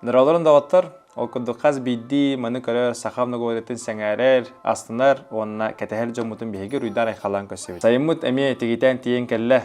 Дороолорун доҕоттор, ол курдук хас биирдии маны көрөр саха многоводатын сэҥээрэр, астынар уонна кэтэһэр дьоммутун биһиги уруйдаан айхалаан көрсөбүт. Сайыммыт эмиэ тигитээн тиийэн кэллэ.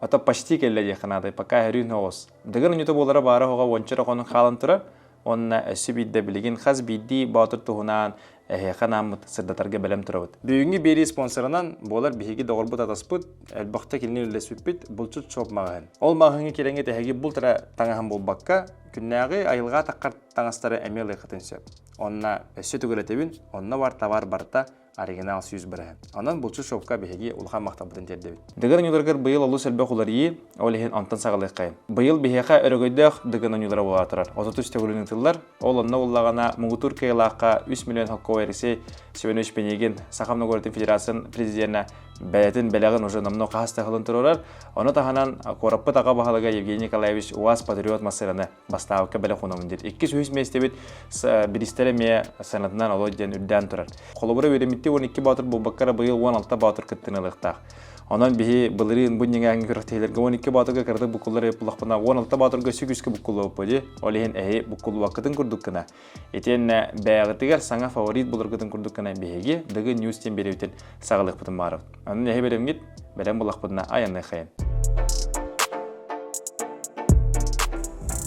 Ото почти кэллэ диэххэ наада, пока өрүүн оҕус. Дыгын унньута буолара баара оҕо уонча эрэ хонук хаалан турар. Уонна өссө биирдэ билигин хас биирдии боотур туһунаан эһиэхэ анааммыт сырдатарга бэлэм турабыт. Бүгүҥҥү биэрии спонсорынан буолар биһиги доҕорбут-атаспыт, элбэхтэ кинини үлэлэспиппит Булчут Шоп маҕаһыын. Ол маҕаһыыҥҥа киирэҥҥит эһиги булт эрэ таҥаһын буолбакка, күннээҕи айылҕа атаххар таҥастары эмиэ ылыаххытын сөп. Онно өссө төгүрэтэбин, онно бар товар барыта оригинал 100%. Онон Булчут Шопка биһиги улахан махталбытын тиэрдэбит. Дыгын оонньууларыгар быйыл олус элбэх уларыйыы, ол иһин онтон саҕалыаххайын. Быйыл биһиэхэ өрөгөйдөөх Дыгын оонньуулара буола турар. 33 төгүлүн ыытыллар. Ол онно буллаҕына муҥутуур кыайыылаахха 3 миллион хоккой Алексей Семенович Пенигин Саха Многородин Федерациятын президенэ бэйэтин бэлэҕин уже номнуо хаһыс да сылын туруорар. Ону таһынан куораппыт аҕа баһылыга Евгений Николаевич УАЗ Патриот массыынаны бастаабыкка бэлэх уунабын диир. Иккис үһүс миэстэбит биристэрэ эмиэ сыанатынан оло диэн үрдээн турар. Холобура үөрэммитти 12 боотур буолбакка эрэ быйыл 16 боотур кыттыыны ылыахтаах. Онон биһи былырыын бу ньиҥээҥҥи күрэхтэһиилэргэ 12 боотурга кыратык буккуллар эбит буллахпына 16 боотурга сүгүскэ буккуллубаппыт дии. Ол иһин эһи буккуллубаккытын курдук гына. Итиэннэ бэйэҕитигэр саҥа фаворит буларгытын курдук гына биһиги Дыгын News диэн биэрэбитин саҕалыахпытын баарабыт. Онон эһи бэлэмҥит, бэлэм буллахпытына айанныаххайын.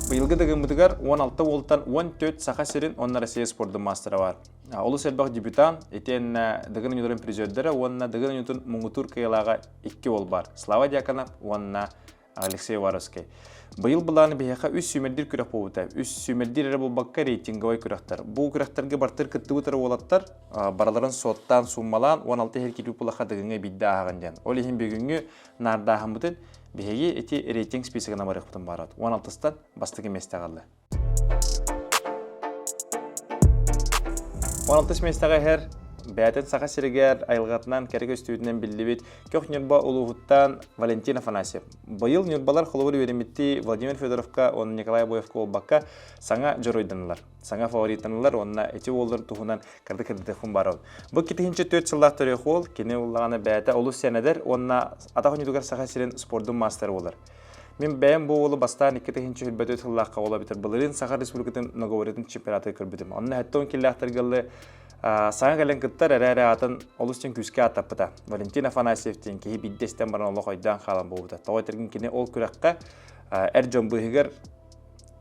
Быйылгы Дыгыммытыгар 16 уолтан 14 Саха сирин уонна Россия спордун маастара баар. Олус элбэх дебютант, итиэннэ Дыгын оонньууларын призердэрэ уонна Дыгын оонньуутун муҥутуур кыайыылааҕа икки уол баар. Слава Дьяконов уонна Алексей Уваровскай. Быйыл былааны биһиэхэ үс сүүмэрдиир күрэх буолбута. Үс сүүмэрдиир эрэ буолбакка рейтинговай күрэхтэр. Бу күрэхтэргэ бартыр кыттыбыт эрэ уолаттар барыларын суоттаан, сууммалаан 16 иһэр киирбит булахха Дыгыҥҥа биирдэ ааһаҕын диэн. Ол иһин бүгүҥҥү наардааһыммытын биһиги ити рейтинг списогынан барыахпытын баарат. 16-стан бастакы миэстэ аҕалла. 16 миэстэҕэ иһэр бэйэтин Саха сиригэр айылҕатынан кэрэ көстүүтүнэн биллибит Көх Ньурба улууһуттан Валентин Афанасьев. Быйыл ньурбалар холобур үөрэммиттии Владимир Федоровка уонна Николай Обоевка буолбакка саҥа дьоруойданылар, саҥа фавориттанылар уонна ити уоллар туһунан кырдык кырдыхпын барабын. Бу 2004 сыллаах төрүөх уол, кини уллаҕана бэйэтэ олус сэнэдэр уонна атах оонньуутугар Саха сирин спордун маастара буолар. Мин бэйэм бу уолу бастаан 2024 сыллаахха уола бүтэр былырыын Саха Республикатын многоворитын чемпионатыгар көрбүтүм. Онно 70 киллээхтэргэ ыллы саҥа кэлэн кыттар эрээри аатын олус диэн күүскэ ааттаппыта. Валентин Афанасьев диэн киһи биирдэ истэн баран олох өйдөөн хаалан буолбута. Тоҕо этэргин кини ол күрэххэ эр дьон быыһыгар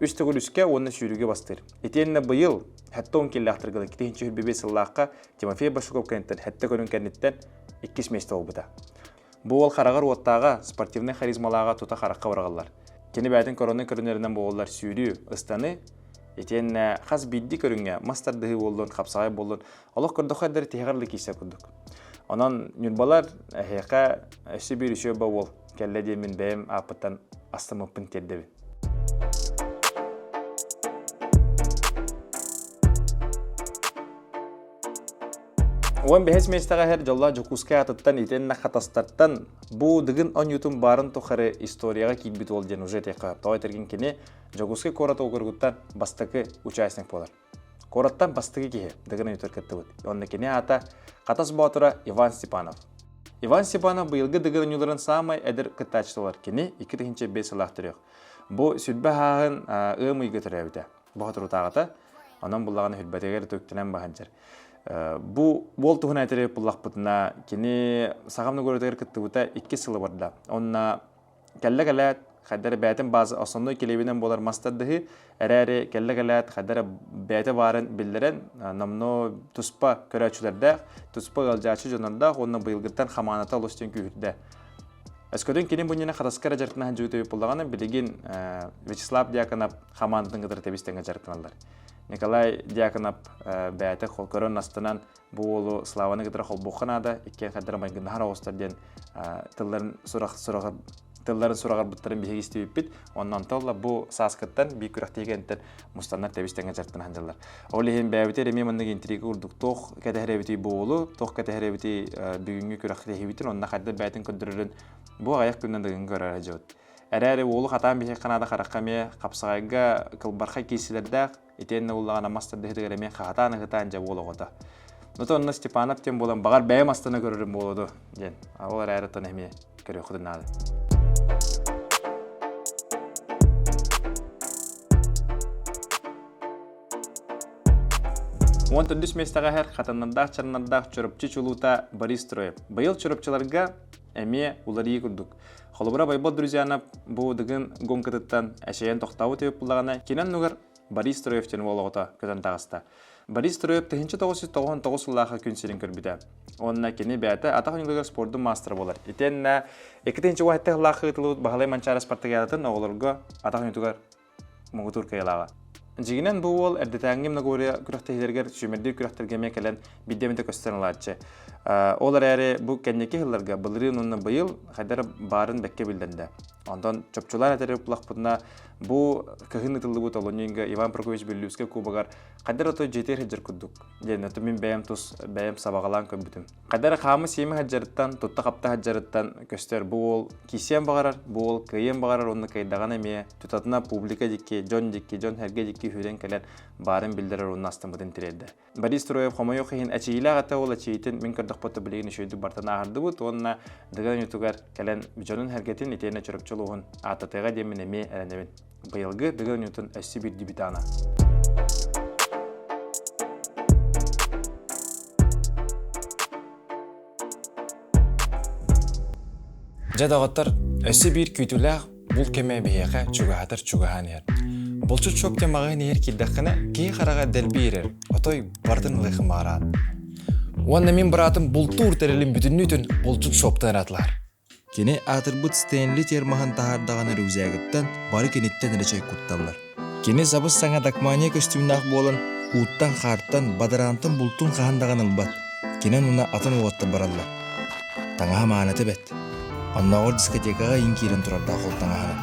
үс төгүл үскэ уонна сүүрүүгэ бастыыр. Итиэннэ быйыл 70 киллээхтэргэ 2025 сыллаахха Тимофей Башуков кэнниттэн сэттэ көрүҥ кэнниттэн иккис миэстэ буолбута. Бу уол хараҕар уоттааҕа, спортивнай харизмалааҕа тута харахха быраҕыллар. Кини бэйэтин короннай көрүнэринэн буоллар сүүрүү, ыстаны, итиэннэ хас биирдии көрүҥҥэ мас тардыһыы буоллун, хапсаҕай буоллун, олох көрдөххө эрдэр тиһэҕэр да киирсэр курдук. Онон ньурбалар эһиэхэ өссө биир үчүгэй уол кэллэ диэн мин бэйэм ааппыттан астыммыппын тиэрдэбин. 15 миэстэҕэ иһэр дьоллоох Дьокуускай аатыттан итиэннэ Хатастартан бу Дыгын оонньуутун баарын тухары историяҕа киирбит уол диэн уже этиэххэ сөп. Тоҕо этэргин кини Дьокуускай куорат округуттан бастакы участник буолар. Куораттан бастакы киһи Дыгын оонньуутугар кыттыбыт. Уонна кини аата Хатас Боотура Иван Степанов. Иван Степанов быйылгы Дыгын оонньууларын саамай эдэр кыттааччыта буолар. Кини 2005 сыллаах төрүөх. Бу сүрбэ ааһын ыам ыйга төрөөбүтэ. Боотурутааҕыта онон буллаҕына хүрбэтигэр төктөнөн баһанчар. Бу уол туһунан этэрэ буллахпытына кини Саха Новгородыгар кыттыбыта икки сылы барда. Онно кэллэ кэлээт хайдара бэйэтин база основной килиэбинэн буолар мас тардыһыы эрээри кэллэ кэлээт хайдара бэйэтэ баарын биллэрэн номнуо туспа көрөөччүлэрдээх туспа ыалдьааччы дьоннордоох уонна быйылгыттан хамааната олус диэн күүһүрдэ. Өскөтүн кини бу иннинэ Хатаска эрэ дьарыктана сылдьыбыт эбит буоллаҕына, билигин Вячеслав Дьяконов хамаандатын кытары тэбис-тэҥҥэ дьарыктаналлар. Николай Дьяконов бэйэтэ көрөн астынан бу уолу Славаны кытары холбуохха наада, иккиэн хайдара майгыннаһар оҕустар диэн тылларын сурах сураҕар тылларын сураҕарбыттарын биһиги истибиппит. Онон толла бу сааскыттан биир күрэхтэһиигэнтэн мустаннар тэбис-тэҥҥэ дьарыктана сылдьаллар. Ол иһин бэйэбитигэр эмиэ маннык интрига курдук туох кэтэһэр эбитий бу уолу, туох кэтэһэр эбитий бүгүҥҥү күрэхтэһиибитин, онно хайдах бэйэтин көрдөрөрүн бу аҕыйах күнүнэн дыгыҥҥа көрөр дьыбыт. Эрээри уолу хатаан биһиэхэ наада харахха эмиэ хапсаҕайга кылбархай киирсилэрдээх, итиэннэ буллаҕына мас тардыһыытыгар эмиэ хаһатаан ыһытаан дьэ уол оҕото. Ото онно Степанов диэн буолан баҕар бэйэм астына көрөрүм буолуо дуо диэн. Ол эрээри оттон эмиэ көрүөххүтүн наада. 14 миэстэҕэ иһэр хатаннардаах чарнардаах Чурапчы чулуута Борис Троев. Быйыл Чурапчыларга эмиэ уларыйыы курдук. Холобура Байбал Друзьянов бу Дыгын гонкатыттан эчэйэн тохтообут эбит буллаҕына, кини оннугар Борис Троев диэн уол оҕото көтөн таҕыста. Борис Троев 1999 сыллаахха күн сирин көрбүтэ. Уонна кини бэйэтэ атах оонньууларыгар спордун маастара буолар. Итиэннэ 2017 сыллаах ыытыллыбыт Баһылай Манчаары спартакиадатын оҕолорго атах оонньуутугар муҥутуур кыайыылааҕа. Дьиҥинэн бу уол эрдэтээҥҥи Многорье күрэхтэһиилэригэр сүүмэрдиир күрэхтэргэ эмиэ кэлэн биирдэ эмитэ көстөн ылааччы. Ол эрээри бу кэнники сылларга былырыын уонна быйыл хайдах баарын бэккэ биллэрдэ. Онтон чопчулаан этэр буллахпытына бу кыһын ытыллыбыт олунньуга Иван Прокопьевич Бүллүүскэй кубогар хайдах ото дьиэтигэр сылдьар курдук диэн ото мин бэйэм тус бэйэм сабаҕалаан көрбүтүм. Хайдах эрэ хаамы-сиэми сылдьарыттан, тутта-хапта сылдьарыттан көстөр бу уол киирсиэн баҕарар, бу уол кыайыан баҕарар уонна кыайдаҕына эмиэ тутатына публика диэки, дьон диэки, дьон-сэргэ диэки сүүрэн кэлэн баарын биллэрэр уонна астыммытын тириэрдэр. Борис Троев хомойуох иһин эчийиилээх этэ, ол эчийиитин мин көрдөхпөттө билигин үчүгэйдик бартан ааһырдыбыт уонна Дыгын оонньуутугар кэлэн дьонун-сэргэтин итиэннэ Чурапчы улууһун ааттатыаҕа диэммин эмиэ эрэнэбин. Быйылгы Дыгын оонньуутун өссө биир дебютана. Дьэ доҕоттор, өссө биир күүтүүлээх бул кэмэ биһиэхэ чугаһатар чугаһаан иһэр. Булчут шоп диэн маҕаһыын иһэр киирдэххинэ, киһи хараҕа дэлби иирэр, отой барытын ылыахын баҕараат. Уонна мин быраатым бултуур тэрилин бүтүннүүтүн булчут шоптан эрэ атылаһар. Кини аатырбыт Стэнли термоһын таһаардаҕына рюкзагыттан бары киниттэн эрэ чэй кутталлар. Кини сабыс-саҥа дакмания көстүүмнээх буолан, ууттан-хаартан, бадараантан бултун хаһан даҕаны ылбат. Кини онуна атын уолаттар бараллар. Таҥаһа мааныта бэрт. Оннооҕор дискотекаҕа иин киирэн турардаах ол таҥаһынан.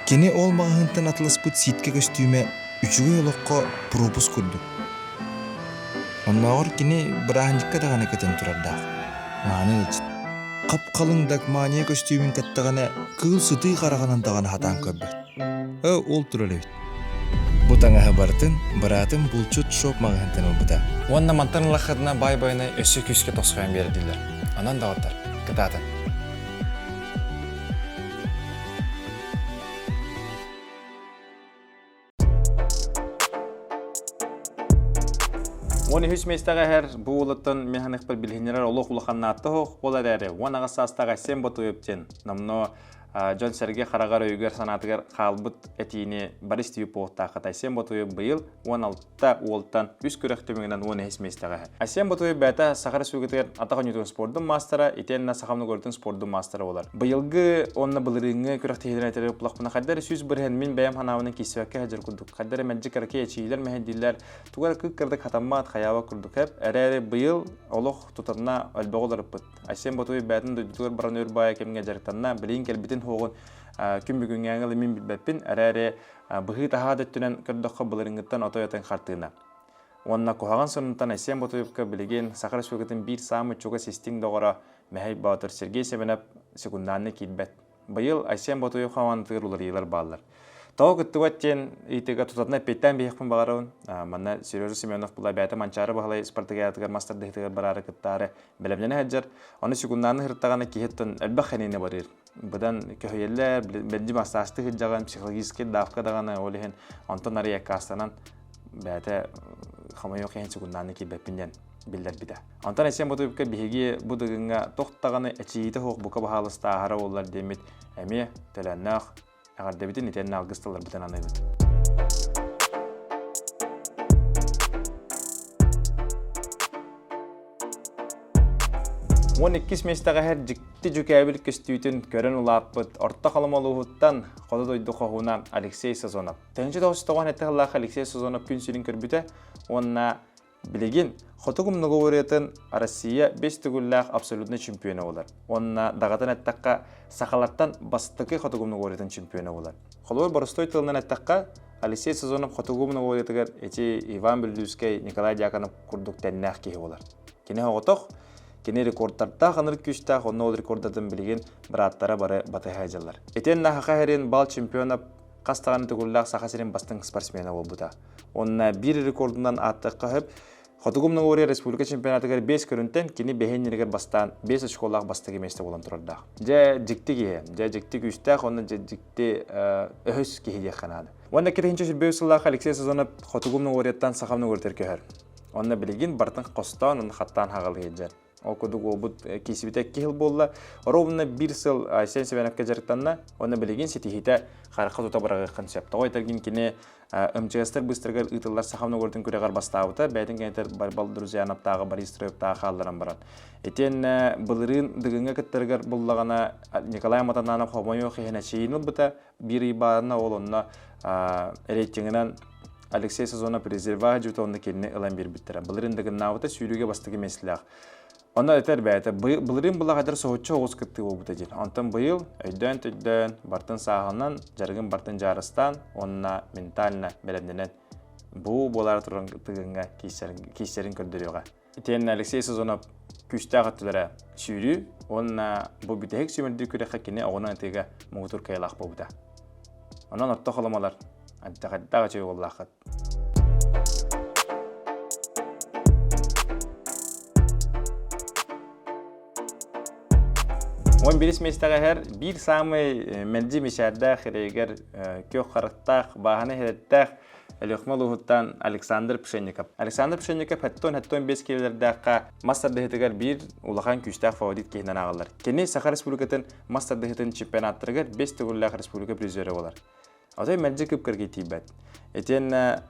Кини ол маҕаһыынтан атыласпыт сииткэ көстүүмэ үчүгэй олоххо пропуск курдук. Оннооҕор кини бырааһынньыкка даҕаны кэтэн турардаах. Мааны ыалдьыт. Хап-халыҥ дакмания көстүүмүн кэттэҕинэ, кыыл сытыы хараҕынан даҕаны хатаан көрбөт. Э, ол турар эбит. Бу таҥаһы барытын быраатым булчут шоп маҕаһыынтан ылбыта. Уонна мантан ыллаххытына баай байанай өссө күүскэ тосхойон биэрдилэр. Онон доҕоттор, кытаатын. 13 миэстэҕэ иһэр бу уолуттан мин ханыхпар билиһиннэрэр олох улахан наатта оһох ол эрээри 18 саастаах Айсен Ботуев диэн номнуо дьон-сэргэ хараҕар өйүгэр санаатыгар хаалбыт этиини Борис Тюповтааххыт Айсен Ботуев быйыл 16 уолтан үс күрэх түмүгүнэн 13 миэстэҕэ иһэр. Айсен Ботуев бэйэтэ Саха Республикатыгар атах оонньуутун спордун маастара итиэннэ Саха Многородун спордун маастара буолар. Быйылгы уонна былырыыҥҥы күрэхтэһиилэрин этэрэ буоллахпына хайдах эрэ 100% мин бэйэм санаабынан киирсибэккэ сылдьар курдук. Хайдах эрэ мэлдьи кыракый эчийиилэр мэһэйдииллэр, тугу эрэ кык-кырдык хатаммат, хайаабат курдук эп. Эрээри быйыл олох тутатына элбэҕи уларыппыт. Айсен Ботуев бэйэтин дойдутугар баран өр баайа кэмҥэ дьарыктанна, билигин кэлбитин суоҕун күн бүгүҥҥээҥи ыла мин билбэппин, эрээри быһыы-таһаа да өттүнэн көрдөххө былырыыҥҥыттан отой атын хартыына. Уонна куһаҕан сонунтан Айсен Ботуевка билигин Саха Республикатын биир саамай чугас истиҥ доҕоро Мэһэй Боотур Сергей Семенов секундаанна киирбэт. Быйыл Айсен Ботуев хамаандатыгар уларыйыылар бааллар. Тоҕо кыттыбат диэн ыйытыыга тутатына эппиэттээн биһиэхпин баҕарабын. Манна Сережа Семенов була бэйэтэ Манчаары Баһылай спартакиадатыгар мас тардыһыытыгар бараары кыттаары бэлэмнэнэ сылдьар. Ону секундааны сырыттаҕына киһи элбэх хэнини барыыр. Быдан көһүйэллэр, мэлдьи массажты сылдьаҕын, психологическай давка даҕаны ол иһин онтон арыйа аккаастанан бэйэтэ хомойуох иһин секундааны киирбэппин диэн биллэрбитэ. Онтон Айсен Ботуевка биһиги бу дыгыҥҥа туох даҕаны эчийиитэ суох бука баһаалыста ааһара буоллар диэммит эмиэ төлөөннөөх эҕэрдэбитин итиэннэ алгыс тылларбытын аныыбыт. Уон иккис миэстэҕэ иһэр дьикти дьүкээбил көстүүтүн көрөн улааппыт Орто Халыма улууһуттан Хоту дойду хоһууна Алексей Сазонов. 1997 сыллаах Алексей Сазонов күн сирин көрбүтэ уонна Билигин Хотугу многоборьетын Россия бэс төгүллээх абсолютнай чемпиона буолар. Уонна даҕатан эттэххэ, сахалартан бастакы Хотугу многоборьетын чемпиона буолар. Холобур, боростуой тылынан эттэххэ, Алексей Сазонов Хотугу многоборьетыгар эти Иван Бүллүүскэй, Николай Дьяконов курдук тэннээх киһи буолар. Кини оҕотох, кини рекордтардаах ынырык күүстээх, онно ол рекордатын билигин бырааттара бары батыһа сылдьаллар. Итиэннэ Саха сирин бал чемпиона хас даҕаны төгүллээх Саха сирин бастыҥ спортсмена буолбута. Уонна биир рекордунан ааттыахха сөп. Хотугу Многорье республика чемпионатыгар 5 көрүнтэн кини бэһин ньиригэр бастаан 5 очколаах бастакы миэстэ буолан турардаах. Дьэ дьикти киһи, дьэ дьикти күүстээх уонна дьэ дьикти өһөс киһи диэххэ наада. Уонна 2023 сыллаах Алексей Сазонов Хотугу Многорьеттан Саха Многорьетыгар көһөр. Онно билигин барытын хостоон, онно хаттаан хаҕалыы сылдьар. Ол курдук уолбут киирсибитэ икки сыл буолла. Ровно биир сыл Айсен Семеновка дьарыктанна. Онно билигин ситиһиитэ харахха тута быраҕыаххын сөп. Тоҕо этэргин кини МЧСтэр быстарыгар ыытыллар Саха Многорьетын күрэҕэр бастаабыта. Бэйэтин кэннитэр Барбал Друзьяновтааҕы Борис Строевтааҕы хаалларан баран. Итиэннэ былырыын Дыгыҥҥа кыттарыгар буллаҕына Николай Матананов хомойуох иһин эчэйиини ылбыта. Биир ый баарына ол онно рейтингынан Алексей Сазонов резерва дьүтэ онно кинини ылан биэрбиттэрэ. Былырыын Дыгыннаабыта сүүрүүгэ бастакы миэстэлээх. Онно этэр бэйэтэ былырыын былаҕайдар соһуччу оҕус кыттыы буолбута диэн. Онтон быйыл өйдөөн-төйдөөн, бартын сааһынан, дьарыгын бартын дьаарыстаан уонна ментально бэлэмнэнэн бу буолаары туран тыгыҥҥа киирсэрин көрдөрүөҕэ. Итиэннэ Алексей Сазонов күүстээх өттүлэрэ сүүрүү уонна бу бүтэһик сүүмэрдиир күрэххэ кини оҕонон ытыыга муҥутуур кыайыылаах буолбута. Онон орто холомолор антахайдаах үчүгэй уоллааххыт. Уон бирис миэстэҕэ иһэр биир саамай мэлдьи мичээрдээх эрэйигэр күөх харахтаах, бааһына иһэрэттээх Өлүөхүмэ улууһуттан Александр Пшенников. Александр Пшенников 75 киилэлэрдээххэ мас тардыһыытыгар биир улахан күүстээх фаворит киһинэн ааҕыллар. Кини Саха Республикатын мас тардыһыытын чемпионаттарыгар 5 төгүллээх республика призерэ буолар. Отой мэлдьи кып-кыргый тиийбэт. Итиэннэ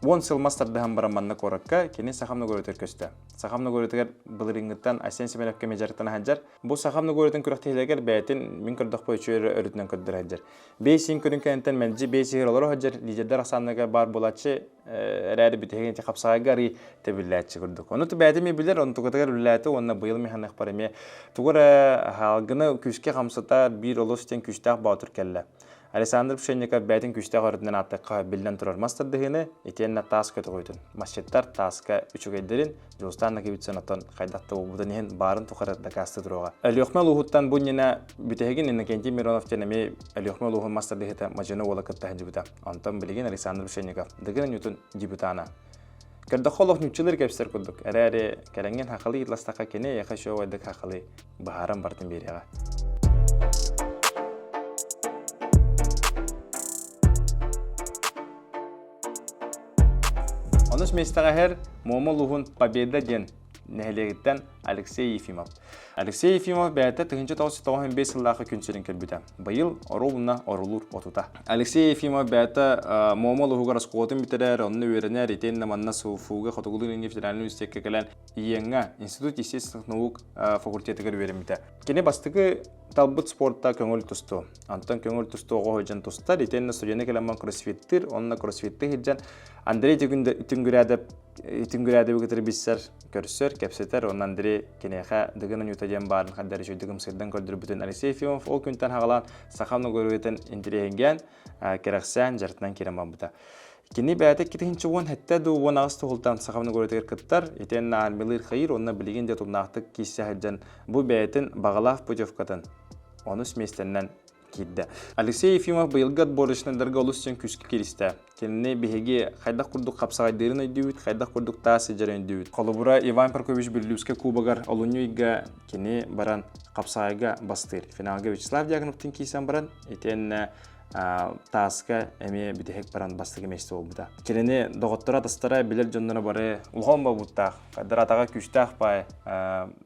10 сыл мас тардыһан баран манна куоракка кини Саха Многоротыгар көстө. Саха Многоротыгар былырыыҥҥыттан Айсен Семеновка эмиэ дьарыктана сылдьар. Бу Саха Многоротын күрэхтэһиилэригэр бэйэтин мин көрдөхпө үчүгэй өрүтүнэн көрдөрө сылдьар. Биэс син күнүн кэнниттэн мэлдьи биэс иһэр олоро сылдьар лидердэр ахсааннарыгар баар буолааччы эрээри бүтэһигин ити хапсаҕайга арый тэбиллээччи курдук. Ону бэйэтэ эмиэ билэр, онтукатыгар үлэлээтэ уонна быйыл механыахпар эмиэ тугу эрэ хаалгыны күүскэ хамсатар биир олус диэн күүстээх боотур кэллэ. Александр Пшенников бэйэтин күүстээх өрүтүнэн ааттыахха биллэн турар мас тардыһыыны итиэннэ таас көтөҕүүтүн. Масчыттар тааска үчүгэйдэрин Дьулустаан Накивицын оттон хайдах да буолбутун иһин баарын тухары дакаастыы туруоҕа. Өлүөхүмэ улууһуттан бу иннинэ бүтэһигин Иннокентий Миронов диэн эмиэ Өлүөхүмэ улууһун мас тардыһыыта Мадьыны уола кытта сылдьыбыта. Онтон билигин Александр Пшенников Дыгын Ньутун дебютана. Көрдөххө олох ньуччалар кэпсэр курдук. Эрээри кэлэҥҥин хахалыы ытластахха кини эйиэхэ үчүгэй хахалыы быһааран бартын биэриэҕэ. Онус миэстэҕэ иһэр Муома улууһун Победа диэн нэһилиэгиттэн Алексей Ефимов. Алексей Ефимов бэйэтэ 1995 сыллаахы күн сирин көрбүтэ. Быйыл оруобуна орулуур отута. Алексей Ефимов бэйэтэ Муома улууһугар оскуолатын бүтэрэр, онно үөрэнэр, итиэннэ манна СУФУга Хотугулуу-Илиҥҥи федеральнай университекка кэлэн ИЕН-ҥа Институт естественных наук факультетыгар үөрэммитэ. Кини бастакы талбыт спорта көҥүл тустуу. Онтон көҥүл тустуу оҕо сылдьан тустар, итиэннэ студены кэлэммэн кроссфиттыыр, онно кроссфиттыы сылдьан Андрей Түнгүрээдэп Түнгүрээдэби кытары билсэр, көрсөр, кэпсэтэр. Онно Андрей киниэхэ Дыгын Анюта диэн баарын хардары үчүгэйдик ымсыырдан көрдөрбүтүн Алексей Ефимов ол күнтэн хаҕалаан саха многоруетын интэриэһиргээн, кэрэхсээн, дьарытынан киирэн барбыта. Кини бэйэтэ 2017 дуу 18 туһултан саха многоруетыгар кыттар, итиэннэ армиялыыр хайыыр уонна билигин дьэ тумнаахтык киирсэ сылдьан бу бэйэтин баҕалаах путевкатын онус миэстэннэн киирдэ. Алексей Ефимов быйылгы отборочнайдарга олус диэн күүскэ кииристэ. Кинини биһиги хайдах курдук хапсаҕайдыырын өйдүүбүт, хайдах курдук таас сылдьарын өйдүүбүт. Холобура, Иван Прокопьевич Бүллүүскэ кубогар олунньу ыйга кини баран хапсаҕайга бастыыр. Финалга Вячеслав Дьяконовтыын киирсэн баран, итиэннэ тааска эмиэ бүтэһик баран бастакы миэстэ буолбута. Кинини доҕотторо, атастара, билэр дьонноро бары улахан буолбуттаах, хайдар атаҕа күүстээх баай,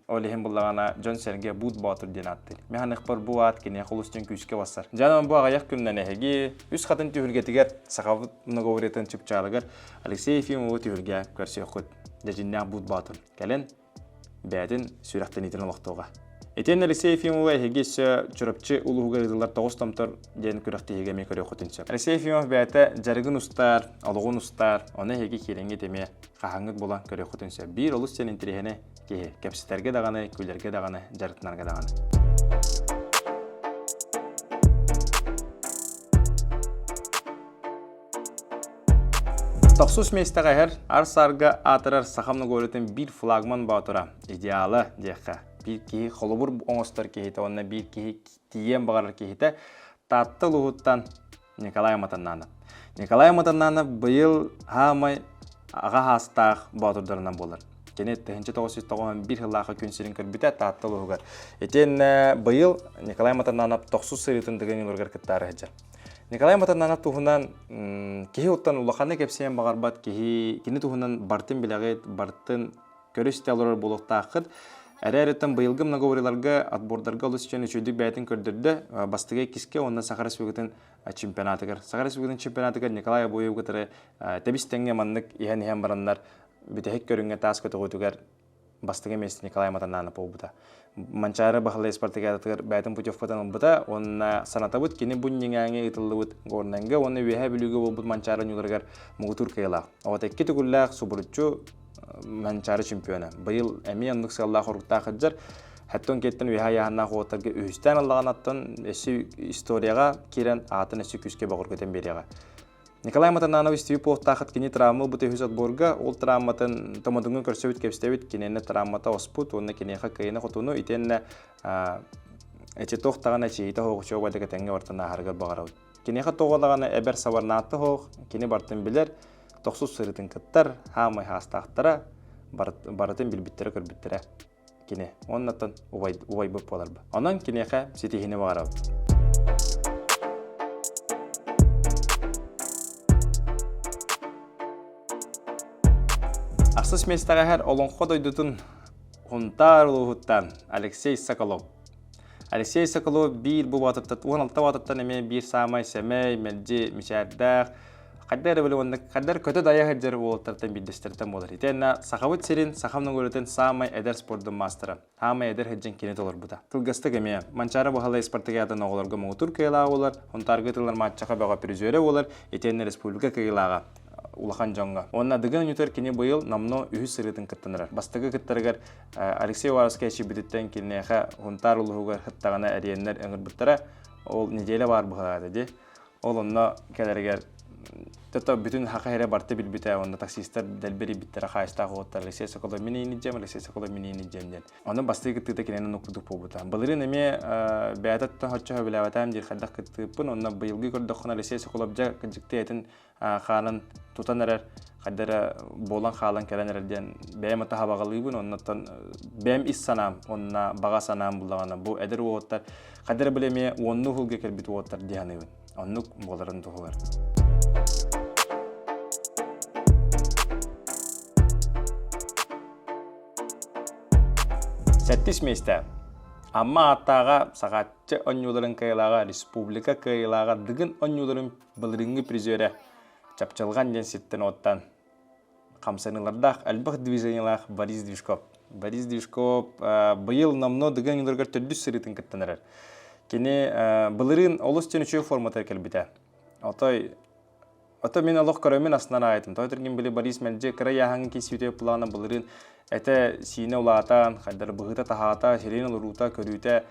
ол иһин буллаҕына дьон-сэргэ Буут Боотур диэн ааттыыр. Мин ханыхпар бу аат киниэхэ олус диэн күүскэ бассар. Дьэ бу аҕыйах күннэн эһиги үс хатын түһүлгэтигэр сахабыт многовориетын чыпчаалыгар Алексей Ефимовы түһүлгэ көрсүөххүт. Дьэдьиннээх Буут Боотур. Кэлин бэйэтин сүрэхтэниитин олохтуоҕа. Итиэннэ Алексей Ефимова эһиги өссө Чурапчы улууһугар ыытыллар Тоҕус томтор диэн күрэхтэһиигэ эмиэ көрүөххүтүн сөп. Алексей Ефимов бэйэтэ дьарыгын устар, олоҕун устар, ону эһиги киирэҥҥит эмиэ хаһаҥҥыт булан көрүөххүтүн сөп. Биир олус диэн интэриэһинэй киһи. Кэпсэтэргэ даҕаны, күлэргэ даҕаны, дьарыктанарга даҕаны. Тохсус миэстэҕэ иһэр ар-саарга аатырар саха многоголетын биир флагман боотура, идеала диэххэ, биир киһи холобур оҥостор киһитэ уонна биир киһи тиийиэн баҕарар киһитэ Таатта улууһуттан Николай Матаннанов. Николай Матаннанов быйыл хаамай аҕа хаастаах боотурдарынан буолар. Кини 1991 сыллаахы күн сирин көрбүтэ Таатта улууһугар. Итиэннэ быйыл Николай Матаннанов тохсус сырыытын Дыгын Ньулургар кыттаары сылдьар. Николай Матананов туһунан киһи оттон улаханнык кэпсиэн баҕарбат киһи кини туһунан бартын билэҕит, бартын көрүстэ олорор буолуохтааххыт. Эрээриттэн быйылгы многовориларга, отбордарга олус үчүгэй үчүгэйдик бэйэтин көрдөрдө. Бастакы иккискэ уонна Саха Республикатын чемпионатыгар. Саха Республикатын чемпионатыгар Николай Обоев кытары тэбис тэҥҥэ маннык иһэн-иһэн бараннар бүтэһик көрүҥҥэ таас көтөҕүүтүгэр бастакы миэстэ Николай Матананов буолбута. Манчаары Баһылай спартакиадатыгар бэйэтин путевкатын ылбыта уонна санатабыт кини бу ньиҥээҥи ыытыллыбыт Горнайга уонна Үөһээ Бүлүүгэ буолбут Манчаары ньууларыгар муҥутуур кыайыылаах. Оҕото икки төгүллээх субуруччу Манчаары чемпиона. Быйыл эмиэ оннук сыаллаах оруктаах сылдьар. Хэттон киэттэн үөһээ айааһыннаах уолаттарга үһүстээн ыллаҕын өссө историяҕа киирэн аатын өссө күүскэ бөҕөргөтөн биэриэҕэ. Николай Матананович Тюповтаахыт кини травма ылбыт үһүс отборга ол травматын томодуҥҥа көрсөбүт кэпсэбит кинини травмата оспут уонна киниэхэ кыайыны-хотуну итиэннэ эчи туох даҕаны эчийиитэ оһоҕучуга да кэтэҥҥэ бартын ааһарыгар баҕарабыт. Киниэхэ тоҕо даҕаны эбэр сабарнаатта оһох, кини бартын билэр, тохсус сырыытын кыттар, хаамай хаастаахтара, барытын билбиттэрэ-көрбүттэрэ. кини уоннаттан убайбыт буоларбыт. Онон киниэхэ ситиһиини баҕарабыт. Ахсыс миэстэҕэ иһэр Олоҥхо дойдутун Хунтаар улууһуттан Алексей Соколов. Алексей Соколов биир бу баатыттан, 16 баатыттан эмиэ биир саамай сэмэй, мэлдьи мичээрдээх, хайда эрэ билэ хайдар көтө дайа сылдьар уолаттартан биирдэстэртэн буолар. Итиэннэ Сахабыт сирин, сахам норуотун саамай эдэр спордун маастара, саамай эдэр сылдьан кини толорбута. Кылгастык эмиэ Манчаары Баһылай спартакиадатын оҕолорго муҥутуур кыайыылааҕа буолар, Хонтаарга ыытыллар матчаха бөҕө призерэ буолар, итиэннэ республика кыайыылааҕа улахан дьоҥҥо. Уонна Дыгын оонньуутугар кини быйыл номнуо үһүс сырыытын кыттан эрэр. Бастакы кыттарыгар Алексей Уваровскай эчийбититтэн киниэхэ Хунтаар улууһугар кыттаҕына эриэннэр ыҥырбыттара. Ол неделя баар быһыылаах этэ дии. Ол онно кэлэригэр тото бүтүн хаха эрэ барта билбитэ уонна таксистар дэлби эрийбиттэрэ хаайыстаах уолаттар Алексей Соколов мин иини дьэм, Алексей Соколов мин иини дьэм диэн. Ону бастакы кыттыыта кинини нуккудук буолбута. Былырыын эмиэ бэйэтэ хоччо сөбүлээбэтээм диир хайдах кыттыыппын. Онно быйылгы көрдөххүнэ Алексей Соколов дьэ кырдьыктыы этин хаанын тутан эрэр, хайда эрэ буолан хаалан кэлэн эрэр диэн бэйэм атаха баҕалыыбын. Оннуттан бэйэм ис санаам уонна баҕа санаам буллаҕына бу эдэр уолаттар хайда эрэ били эмиэ уоннуу сылга кэлбит уолаттар дии саныыбын. Оннук буоларын туһугар. Сэттис миэстэ. Амма ааттааҕа Сахааччы оонньууларын кыайыылааҕа республика кыайыылааҕа Дыгын оонньууларын былырыыҥҥы призерэ Чапчылҕан диэн сиртэн-уоттан хамсаныылардаах элбэх движениелаах Борис Движков. Борис Движков быйыл номнуо Дыгын оонньууларыгар төрдүс сырыытын кыттан эрэр. Кини былырыын олус диэн үчүгэй форматыгар кэлбитэ. Отой Ото мин олох көрөммүн астынан аайытым. Той түргэн били Борис мэлдьи кыра яһаҥы киссүүтэ плана былырыын этэ сиинэ улаатан, хайдары быһыыта таһаата, сирин олоруута, көрүүтэ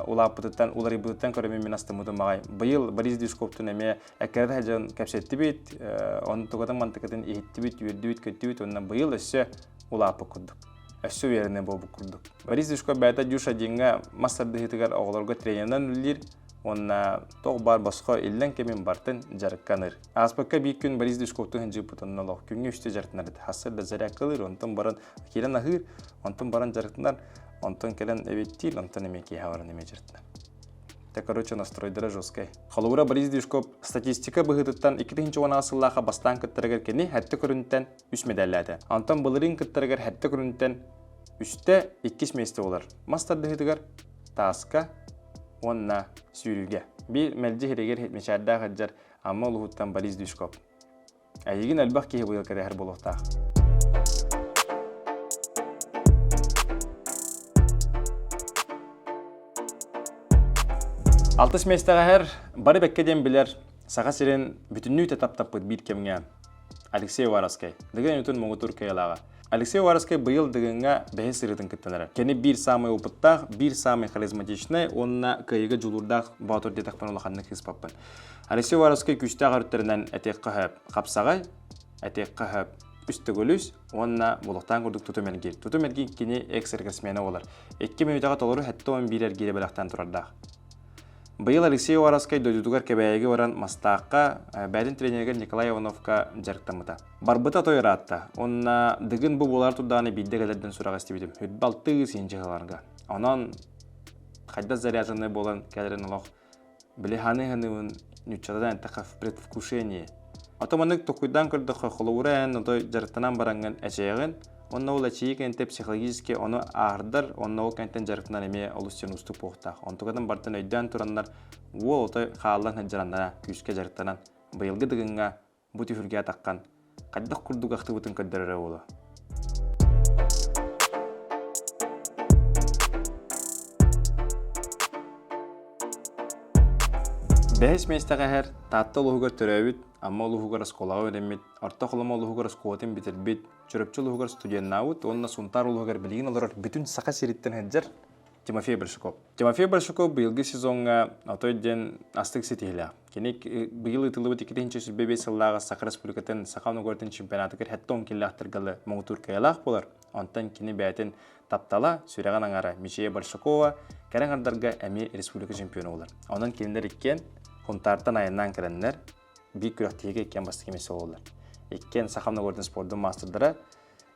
улааппытыттан, уларыйбытыттан көрөммүн мин астыммытым аҕай. Быйыл Борис Дюшковтун эмиэ эккирэтэ сылдьан кэпсэттибит, онтукатын мантыкатын иһиттибит, үөрдүбүт, көттүбүт уонна быйыл өссө улааппыт курдук. Өссө үөрэнэ буолбут курдук. Борис Дюшков бэйэтэ Дюша диэҥҥэ мас тардыһыытыгар оҕолорго тренеринэн үлэлиир уонна туох баар босхо иллэҥ кэмин бартын дьарыктаныр. Ааспыкка биир күн Борис Дюшковтун сылдьыппыт онно олох күҥҥэ үстэ дьарыктанар этэ. Сарсыарда зарядкалыыр, онтон баран киирэн аһыыр, онтон баран дьарыктанар, онтон кэлэн эбиэттиир, онтон эмиэ киэһэ баран эмиэ дьарыктанар. Тэ короче, настройдара жесткай. Холобура Борис Движков статистика быһыытыттан 2010 сыллаахха бастаан кыттарыгар кини сэттэ көрүнтэн үс медаллээтэ. Онтон былырыын кыттарыгар сэттэ көрүнтэн үстэ иккис миэстэ буолар. Мас тардыһыытыгар тааска уонна сүүрүүгэ. Биир мэлдьи сиригэр мичээрдээх сылдьар Амма улууһуттан Борис Движков. Эйигин элбэх киһи быйыл кэтэһэр буолуохтаах. Алтыс миэстэҕэ иһэр бары бэккэ диэн билэр Саха сирин бүтүннүү таптаппыт биир кэмҥэ Алексей Уваровскай, Дыгын оонньуутун муҥутуур кыайыылааҕа. Алексей Уваровскай быйыл Дыгыҥҥа бэһис сырыытын кыттан эрэр. Кини биир саамай опыттаах, биир саамай харизматичнай уонна кыайыыга дьулуурдаах боотур диэтэхпинэ улаханнык сыыспаппын. Алексей Уваровскай күүстээх өрүттэринэн этиэххэ сөп хапсаҕай, этиэххэ сөп үс төгүл үс уонна булуктаан курдук тутум эргиир. Тутум эргиир кини экс-рекордсмена буолар. Икки мүнүүтэҕэ толору 71 эргиирэ бэлэхтээн турардаах. Быйыл Алексей Уваровскай дойдутугар Кэбээйигэ баран Мастаахха бэйэтин тренеригэр Николай Ивановка дьарыктаммыта. Барбыта той ыраатта. Уонна Дыгын бу буолар турдаҕына биирдэ кэлэрдэн сураҕа истибитим. Үрбэ алтыы сиинчи сылларга. Онон хайдах заряженный буолан кэлэрин олох били ханыһыныыбын. Ньуччатынан эттэххэ в предвкушении. Ото маннык толкуйдаан көрдөххө, холобура эн ото дьарыктанан бараҥҥын эчэйэҕин, уонна ол эчэйии кэнниттэн психологически ону аардар, уонна ол кэнниттэн дьарыктанар эмиэ олус диэн уустук буолуохтаах. Онтукатын бартан өйдөөн тураннар, уол отой хааллан сылдьараннара күүскэ дьарыктанан, быйылгы Дыгыҥҥа бу түһүлгэ атаххан хайдах курдук ахтыбытын көрдөрөрө буолуо. Бэһис миэстэҕэ иһэр Таатта улууһугар төрөөбүт, Амма улууһугар оскуолаҕа үөрэммит, Орто Халыма улууһугар оскуолатын бүтэрбит, Чурапчы улууһугар студеннаабыт уонна Сунтаар улууһугар билигин олорор бүтүн Саха сириттэн сылдьар Тимофей Большаков. Тимофей Большаков быйылгы сезоҥҥа отой диэн астык ситиһилээх. Кини быйыл ыытыллыбыт 2025 сыллааҕы Саха Республикатын Саха омугуоратын чемпионатыгар 70 киллээхтэргэ муҥутуур кыайалаах буолар. Онтон кини бэйэтин таптала, сүрэҕин аҥара Мичия Большакова кэрэ аҥардарга эмиэ республика чемпиона буолар. Онон кинилэр иккиэн Хунтаартан айаннаан кэлэннэр биир күрэхтэһиигэ иккиэн бастакы миэстэ буолаллар. Иккиэн Саха омугуоратын спордун маастардара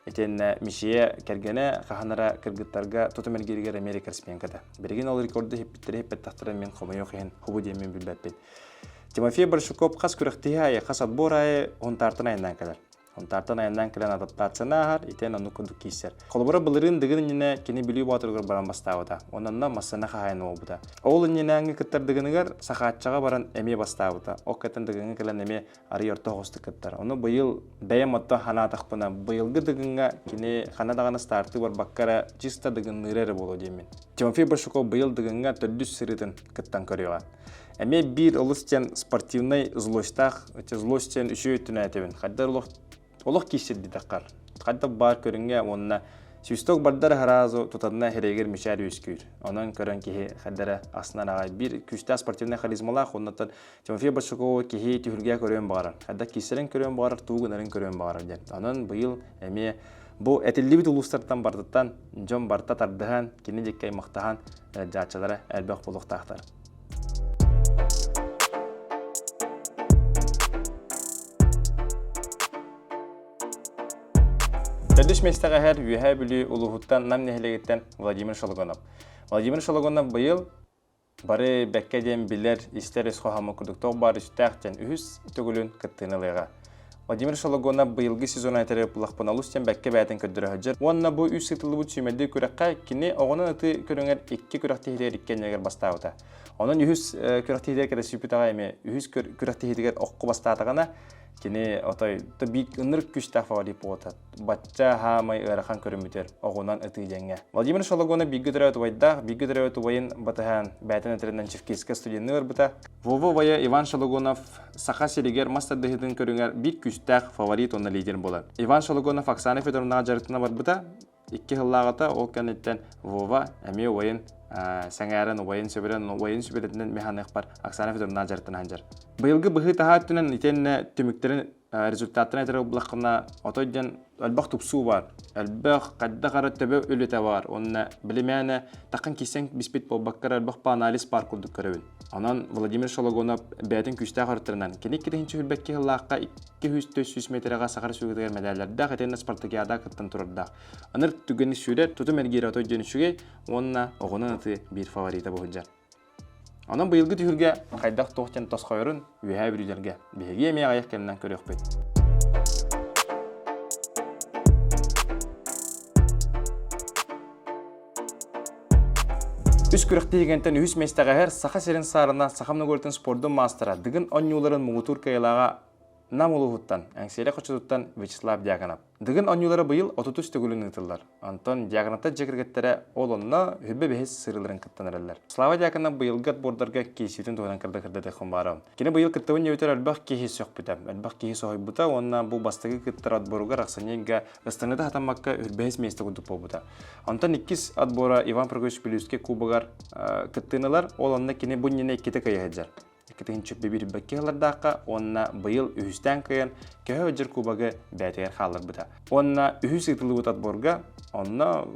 Итиэннэ Мичийэ кэргэнэ хаһан эрэ кыргыттарга тутум эргииригэр Америка ресменката. Билигин ол рекорду иһиппиттэрэ иһиппэтэхтэрэ мин хомойуох иһин хобу диэммин билбэппин. Тимофей Большаков хас күрэхтэһии аайы, хас отбор аайы Хунтаартан айаннаан кэлэр. Хунтаартан айаннаан кэлэн адаптацияны ааһар, итиэн оннук курдук киирсэр. Холобура былырыын Дыгын иннинэ кини Бүлүү Боотуругар баран бастаабыта. Ононно массыына хаһаайына буолбута. Ол иннинээҥҥи кыттар Дыгыныгар Сахааччаҕа баран эмиэ бастаабыта. Ол кэтэн Дыгыҥҥа кэлэн эмиэ арый орто оҕустук кыттар. Ону быйыл бэйэм отто ханаатахпына, быйылгы Дыгыҥҥа кини ханна даҕаны стартыы барбакка эрэ чисто Дыгынныыра эрэ буолуо диэммин. Тимофей Большаков быйыл Дыгыҥҥа төрдүс сырыытын кыттан көрүөҕэ. Эмиэ биир олус диэн спортивнай злостьтаах, злость диэн үчүгэй өттүнэн этэбин. Хайдар олох олох киирсирдитэххэр хайдах баар көрүҥҥэ уонна свисток бардар сразу тутанна эһэригэр мичээр үөскүүр. Онон көрөн киһи хайдара астынан аҕай биир күүстээх спортивнай харизмалаах уоннаттан Тимофей Большакову киһи түһүлгэ көрүөн баҕарар. Хайдах киирсэрин көрүөн баҕарар, тугу гынарын көрүөн баҕарар диэн. Онон быйыл эмиэ бу этиллибит улуустартан бардыттан дьон барыта тардыһан, кини дьиккэ аймахтаһан дьааччалара элбэх буолуохтаахтар. Төрдүс миэстэҕэ иһэр Үөһээ Бүлүү улууһуттан Нам нэһилиэгиттэн Владимир Шологонов. Владимир Шологонов быйыл бары бэккэ диэн билэр, истэр өс хоһооммут курдук туох баар үстээх диэн үһүс төгүлүн кыттыыны ылыаҕа. Владимир Шологонов быйылгы сезон этэрэ булахпын олус диэн бэккэ бэйэтин көрдөрө сылдьар. Уонна бу үс ыытыллыбыт сүүмэрдиир күрэххэ кини оҕонон ытыы көрүҥэр икки күрэхтэһиитигэр икки энньэгэр бастаабыта. Онон үһүс күрэхтэһиитигэр кэрэсүүпүтэҕэ эмиэ үһүс күрэхтэһиитигэр окко бастаатаҕына кини отой биир ынырык күүстээх фаворит буолта. Бачча хаамай ыарахан көрүммүтэр оҕунан ытыы дьэҥҥэ. Владимир Шологонов бииргэ төрөөбүт убайдаах, бииргэ төрөөбүт убайын батыһан бэйэтин этэринэн Черкесскэ студенныы барбыта. Вова убайа Иван Шологонов Саха сиригэр мас тардыһыытын көрүҥэр биир күүстээх фаворит уонна лидер буолар. Иван Шологонов Оксана Федоровнаҕа дьарыктана барбыта. Икки сыллааҕыта ол кэнниттэн Вова эмиэ убайын сэҥээрэн, убайын сөбүлэн, убайын сүбэлэтинэн механыахпар Оксана Федоровнаҕа дьарыктана сылдьар. Быйылгы быһыы-таһаа өттүнэн итиэннэ түмүктэрин результаттарын этэр буоллаххына, отой диэн элбэх тупсуу баар, элбэх хайдах эрэ төбө үлэтэ баар уонна билимээнэ таххан киирсэн биспит буолбакка эрэ элбэх анализ баар курдук көрөбүн. Онон Владимир Шологонов бэйэтин күүстээх өрүттэринэн кини 222 сыллаахха 200 миэтэрэҕэ Саха Республикатыгар мэдээллэрдээх итиэннэ спартакиада кыттан турардаах. Ыныр түгэни сүүрэр, тутум эргиирэ отой диэн үчүгэй уонна оҕонон ытыы биир фаворита буһундьар. Онон быйылгы түһүлгэ хайдах туох диэн тосхойорун Үөһээ Бүлүүлэргэ биһиги эмиэ аҕыйах кэминэн көрүөхпүт. Үс күрэхтэһиигэнтэн үһүс миэстэҕэ иһэр Саха сирин саарына Саха Многоритын спордун маастара Дыгын оонньууларын муҥутуур кыайыылааҕа Нам улууһуттан, Эҥсиэли хочотуттан Вячеслав Дьяконов. Дыгын оонньуулара быйыл 33 төгүлүн ыытыллар. Онтон Дьяконовтар дьиэ кэргэттэрэ ол онно хүббэ бэһис сырыыларын кыттан эрэллэр. Слава Дьяконов быйылгы отбордарга киирсиитин туһунан кырда-кырдатыахпын баарым. Кини быйыл кыттыбын диэбитэр элбэх киһи сөхпүтэ, элбэх киһи соһуйбута уонна бу бастакы кыттар отборугар ахсынньы ыйга ыстаныыта хатаммакка үрбэһис миэстэ курдук буолбута. Онтон иккис отбора Иван Прокопьевич Пилюскай кубогар кыттыыны ылар, ол онно кини бу иннинэ иккитэ кыайа сылдьар. Иккитинчи биирбэккэ ылардаахха уонна быйыл үһүстээн кыайан Көһө Өдьөр кубогы бэйэтигэр хаалларбыта. Уонна үһүс ыытыллыбыт отборга онно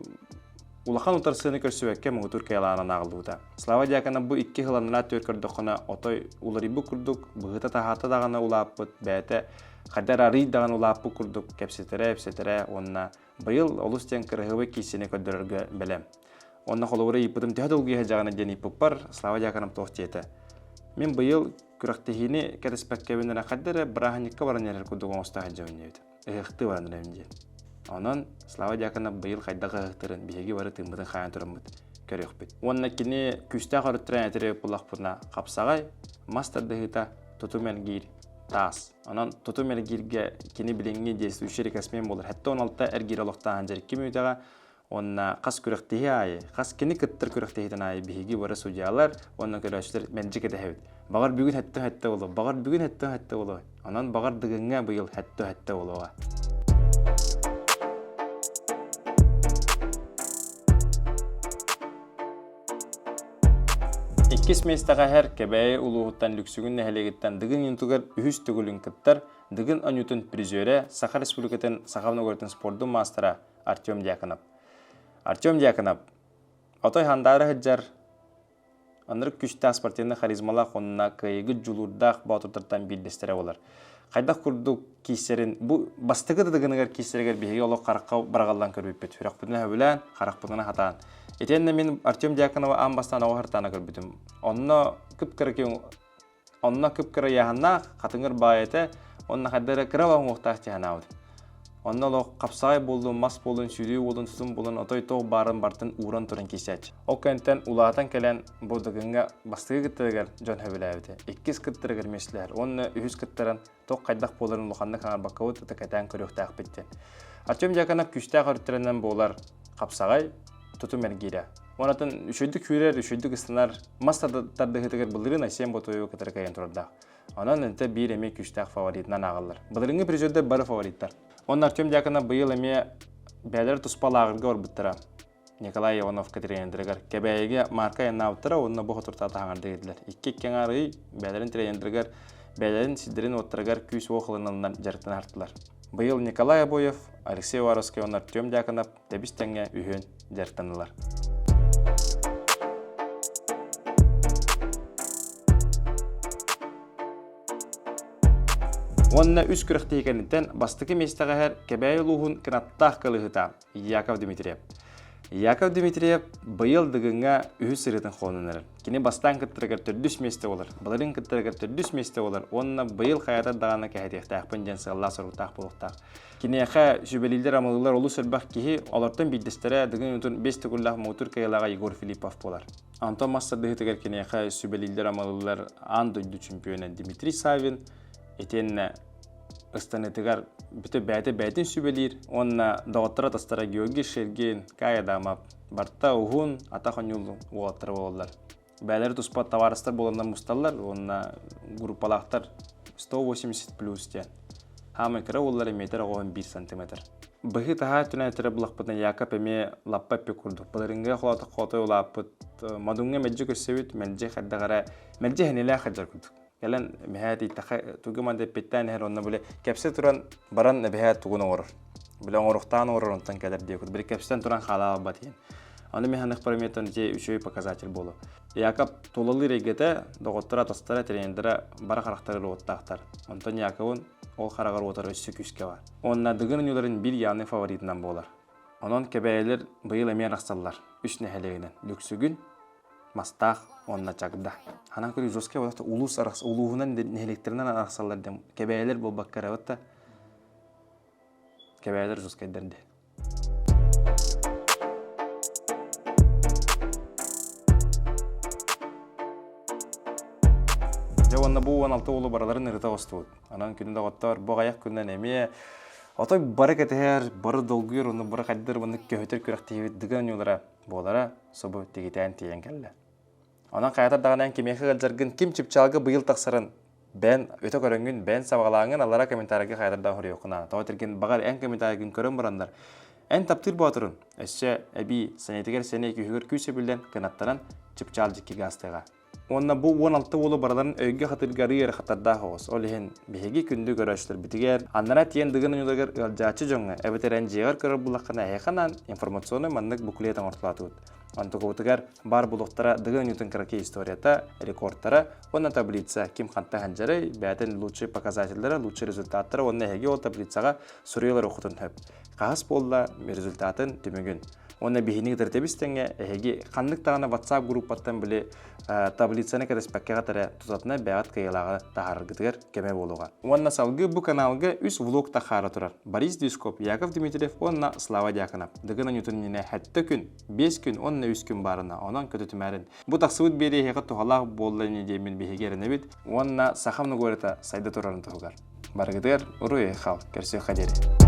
улахан утарсыыны көрсүбэккэ муҥутуур кыайалаанан ааҕыллыбыта. Слава Дьяконов бу икки сыл анараа түөр көрдөххүнэ отой уларыйбыт курдук быһыыта-таһаата даҕаны улааппыт, бэйэтэ хайдар арыый даҕаны улааппыт курдук кэпсэтэрэ-ипсэтэрэ уонна быйыл олус диэн кыраһыабай киирсиини көрдөрөргө бэлэм. Онно холобура ыйыппытым төһө долгуйа сылдьаҕына диэн ыйыппыппар Слава Дьяконов туох диэтэ. Мин быйыл күрэхтэһиини кэтэспэккэбин эрэ хайда эрэ бырааһынньыкка баран эрэр курдук оҥосто сылдьабын диэбит. Ыһыахтыы баран эрэбин диэн. Онон Слава Дьяконов быйыл хайдах ыһыахтарын биһиги бары тыыммытын хаайан тураммыт көрүөхпүт. Уонна кини күүстээх өрүттэрин этэрэ буллахпытына хапсаҕай, мас тардыһыыта, тутум эргиир, таас. Онон тутум эргииргэ кини билиҥҥи действующий рекордсмен буолар. 76 эргиир олохтоох дьэрикки мүөтэҕэ Уонна хас күрэхтэһии аайы, хас кини кыттар күрэхтэһиитин аайы биһиги бары судьялар уонна көрөөччүлэр мэлдьи кэтэһэбит. Баҕар бүгүн хэттэ-хэттэ буолуо, баҕар бүгүн хэттэ-хэттэ буолуо. Онон баҕар Дыгыҥҥа быйыл хэттэ-хэттэ буолуоҕа. Иккис миэстэҕэ иһэр Кэбээйи улууһуттан Лүксүгүн нэһилиэгиттэн Дыгын юнтугар үһүс төгүлүн кыттар Дыгын оонньуутун призерэ, Саха Республикатын Саха Новгородын спордун маастара Артем Дьяконов. Артем Дьяконов отой хандаары сылдьар анырык күүстээх спортивнай харизмалаах уонна кыайыгыт дьулуурдаах боотурдартан биирдэстэрэ буолар. Хайдах курдук киирсэрин бу бастакы дыгыныгар киирсэригэр биһиги олох харахха быраҕыллан көрбүппүт. Сүрэхпитинэн сөбүлээн, харахпытынан хатаан. Итиэннэ мин Артем Дьяконова аан бастаан оҕо сыртаана көрбүтүм. Онно кып-кыра Онно кып-кыра ыйааһыннаах, хатыҥыр баай этэ уонна хайда эрэ кыра уҥуохтаах дии санаабытым. Онно олох хапсаҕай буоллун, мас буоллун, сүүрүү буоллун, тутум буоллун, отой туох баарын барытын ууран туран киирсээччи. Ол кэнниттэн улаатан кэлэн бу Дыгыҥҥа бастакы кыттарыгар дьон сөбүлээбитэ, иккис кыттарыгар миэстэлэһэр уонна үһүс кыттаран туох хайдах буоларын улаханнык хаҥарбаккабыт ыта кэтээн көрүөхтээхпит диэн. Артем Дьяконов күүстээх өрүттэринэн буолар хапсаҕай, тутум эргиирэ. Онон үчүгэйдик күүрэр, үчүгэйдик ыстанар, мас тардыһыытыгар былырыын Айсен Ботуеву кытары кыайан турардаах. Онон ынта биир эмиэ күүстээх фаворитынан ааҕыллар. Былырыыҥҥы призердэр бары фавориттар. Онно Артем Дьяконов быйыл эмиэ бэйэлэрэ туспа лааҕырга барбыттара. Николай Ивановка тренердэригэр Кэбээйигэ Марка айаннаабыттара уонна бу хотуртаата хаҥардыы кэллилэр. Икки икки аҥаар ый бэйэлэрин тренердэригэр бэйэлэрин сирдэрин-уоттарыгар күүс-уох ылыналлар дьарыктана артылар. Быйыл Николай Обоев, Алексей Уваровскай уонна Артем Дьяконов тэбис-тэҥҥэ үһүөн дьарыктаннылар. Уонна үс күрэхтэһии кэнниттэн бастакы миэстэҕэ иһэр Кэбээйи улууһун кынаттаах кылыһыта Яков Дмитриев. Яков Дмитриев быйыл Дыгыҥҥа үһүс сырыытын холонон эрэр. Кини бастаан кыттарыгар төрдүс миэстэ буолар, былырыын кыттарыгар төрдүс миэстэ буолар уонна быйыл хайата даҕаны кэһэтиэхтээхпин диэн сыаллаах-соруктаах буолуохтаах. Киниэхэ сүбэлииллэр-амалыыллар олус элбэх киһи, олортон биирдэстэрэ Дыгын уутун бэс төгүллээх муҥутуур кыайыылааҕа Егор Филиппов буолар. Антон мас тардыһыытыгар киниэхэ сүбэлииллэр-амалыыллар аан дойду чемпиона Дмитрий Савин, итиэннэ ыстаныытыгар бүтэ бэйэтэ бэйэтин сүбэлиир уонна доҕотторо-атастара Георгий Шергин, Кай Адамов барыта уһун, атах оонньуур уолаттара буолаллар. Бэйэлэрэ туспа табаарыстар буоланнар мусталлар уонна группалаахтар 180 плюс диэн. Хаамай кыра уоллара метр оҕоһун 1 сантиметр. Быһыы-таһаа өттүнэн этэрэ булахпытына Яков эмиэ лаппа эппит курдук. Былырыыҥҥы холоотох хотой улааппыт, модуҥҥа мэлдьи көрсөбүт, мэлдьи хайдах эрэ, мэлдьи эһинилээх сылдьар курдук. Кэлэн эбэһээт ииттэххэ тугу манна эппиттээн иһэр онно били кэпсэ туран баран эбэһээт тугун оҥорор. Били оҥоруохтаан оҥорор онтон кэлэр диэкут. Били кэпсэтэн туран хаалаабат диэн. Аны мин ханых параметрын ити үчүгэй показатель буолу. Якоб тулалыыр эйгэтэ, доҕотторо, атастара, тренердэрэ бары харахтарыгар уоттаахтар. Онтон Яковун ол хараҕар уотар өссө күүскэ бар. Уонна Дыгын оонньууларын биир явный фаворитынан буолар. Онон Кэбээйилэр быйыл эмиэ арахсаллар. Үс нэһилиэгинэн. Лүксүгүн, Мастаах уонна Чагда. Ханан көрүү жесткий болот улуус арахс улууһунан нэһилиэктэринэн арахсаллар диэн Кэбээйилэр буолбакка эрэ да Кэбээйилэр жесткайдар диэн. Дьэ уонна бу 16 уолу барыларын ырыта оҕустубут. Онон күнү доҕоттоор, бу аҕыйах күнүнэн эмиэ отой бары кэтэһэр, бары долгуйар, уонна бары хайдыр, уонна көһүтэр күрэхтэһиибит дыгын оонньуулара буолара субу тигитээн тиийэн кэллэ. Онон хайатар даҕаны эн кимиэхэ ыалдьаргын, ким чыпчаалга быйыл тахсарын бэйэн өтө көрөҥҥүн, бэйэн сабаҕалааҥҥын аллара комментарийга хайатар даҕаны хоруйуоххун наада. Тоҕо этэргин баҕар эн комментарийгын көрөн бараннар, эн таптыыр боотурун өссө эбии сэниэтигэр сэниэ күүһүгэр күүс эбиллэн кынаттанан чыпчаал дьиккигэ астыаҕа. Уонна бу 16 уолу барыларын өйгө хатыырга арыы ыарахаттардаах оҕус. Ол иһин биһиги күндү көрөөччүлэрбитигэр, аннара тиийэн Дыгын оонньууларыгар ыалдьааччы дьоҥҥо эбэтэр эн дьиэҕэр көрөр буллаххына эһиэхэ анаан информационнай маннык буклет оҥортолоотубут. Онтукубутугар баар булуохтара Дыгын оонньуутун кыракый историята, рекордтара уонна таблица ким ханта ханжарый, бэйэтин лучшие показателлара, лучшие результаттара уонна эһиги ол таблицаҕа суруйалар охотун хөп. Хаһыс буолла результатын түмүгүн. Уонна биһини кытары тэбис-тэҥҥэ эһиги ханнык даҕаны WhatsApp группаттан били таблицаны кэтэспэккэ эрэ тутатына бэйэҕит кыайыылааҕы таһаараргытыгар көмө буолуоҕа. Уонна салгыы бу каналга үс влог тахаара турар. Борис Дюскоп, Яков Дмитриев уонна Слава Дьяконов. Дыгын Анютын иннинэ сэттэ күн, 5 күн уонна 3 күн баарына. Онон көтүтүмээрин. Бу тахсыбыт биэрии эһиэхэ туһалаах буолла ини диэммин биһиги эрэнэбит уонна саха многорета сайда турарын туһугар. Барыгытыгар уруй-айхал, көрсүөххэ диэри.